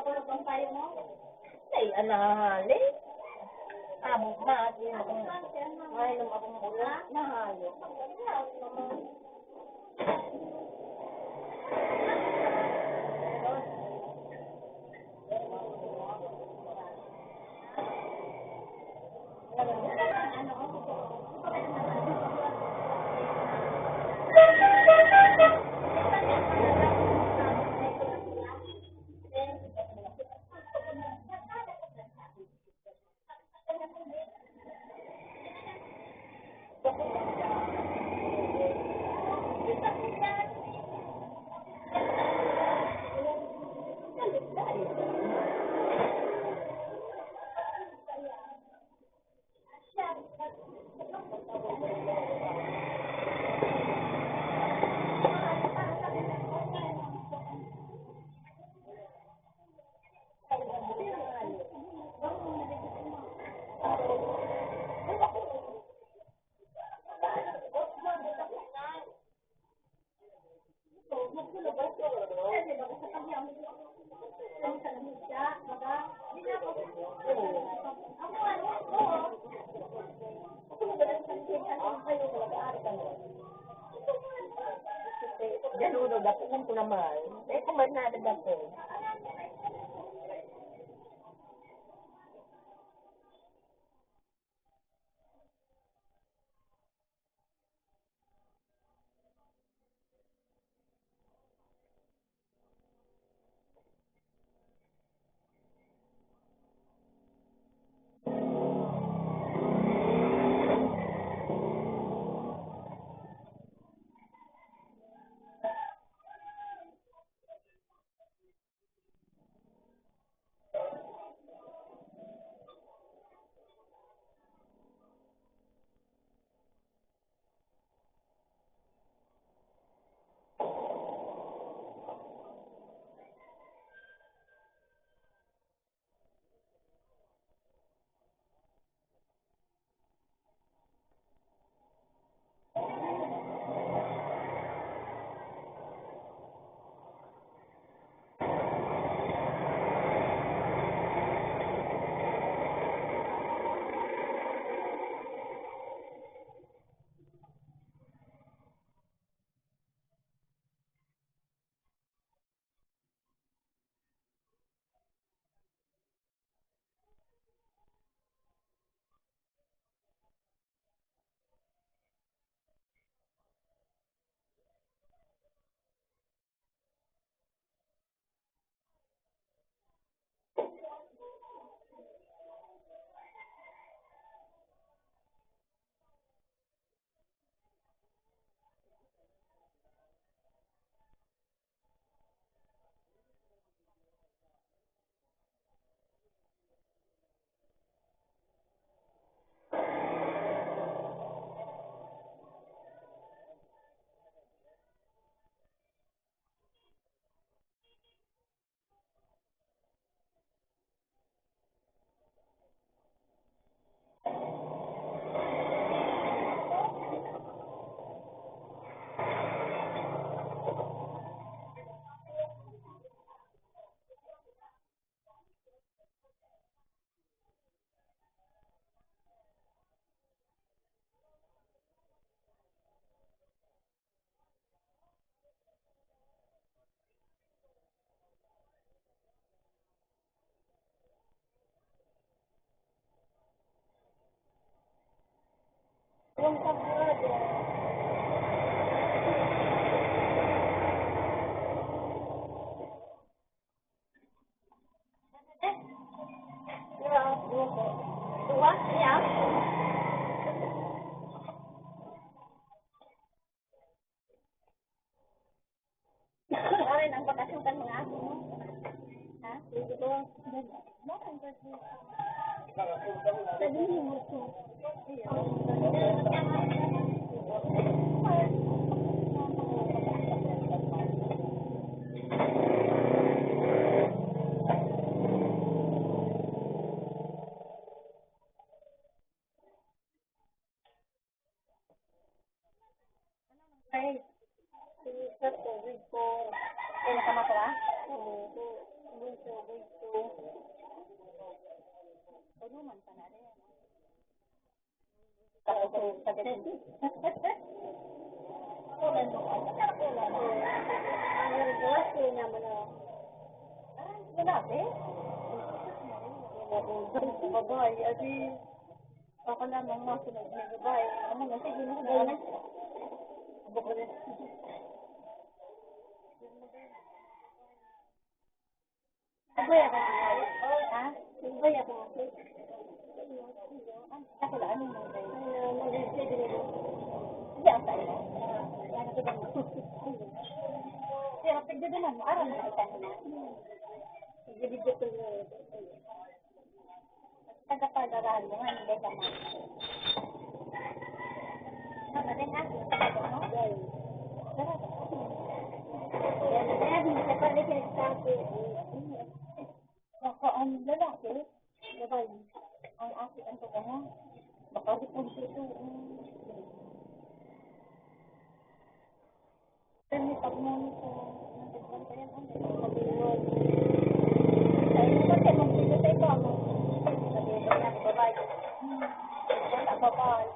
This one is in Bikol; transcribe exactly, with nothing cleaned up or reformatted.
Ay, anahali. Amo, maasim akong, mainom akong ulo. Nahali. Ganuno, dapuon ko naman. Eh, kuman na, dapuon. Aray, ang pagkasukan mga aso mo. Ha? Sige po. Sabi niyo, gusto. Ay, sige, sir, tubig po. Ay, nakamatras? Oo. Bunso, bunso. Tuluman pa na rin. Tapos, sa ganun. Kulang mo. Kulang mo. Ang nagagawa, sila naman na. Ah, wala, eh. Babae, adi. Ako na, mga sunod na babae. Ano na, sige na, sige na. Abot ko na. Abot ako. Ha? Abot ako. Ako na, ano mo ba yun? Ano, mag-replay din ako. Hindi, ang tayo. Ano ko ba? Pero pwede naman, aram na kita na. Sige, video ko na. Taga-padarahan mo nga, hindi ka ma-, Ano din, ah? Ano? Yan. Yan, yan, sa pag-research sa akin. Baka ang lalaki, babae, ang ate, ang baga mo. Baka di kung dito, mm. Kami pag-monitor, nagbantayan ang mga kabingon. Sa inyo kasi, magdito sa ito, ang mga kabingon, ang babae. Wala, babae.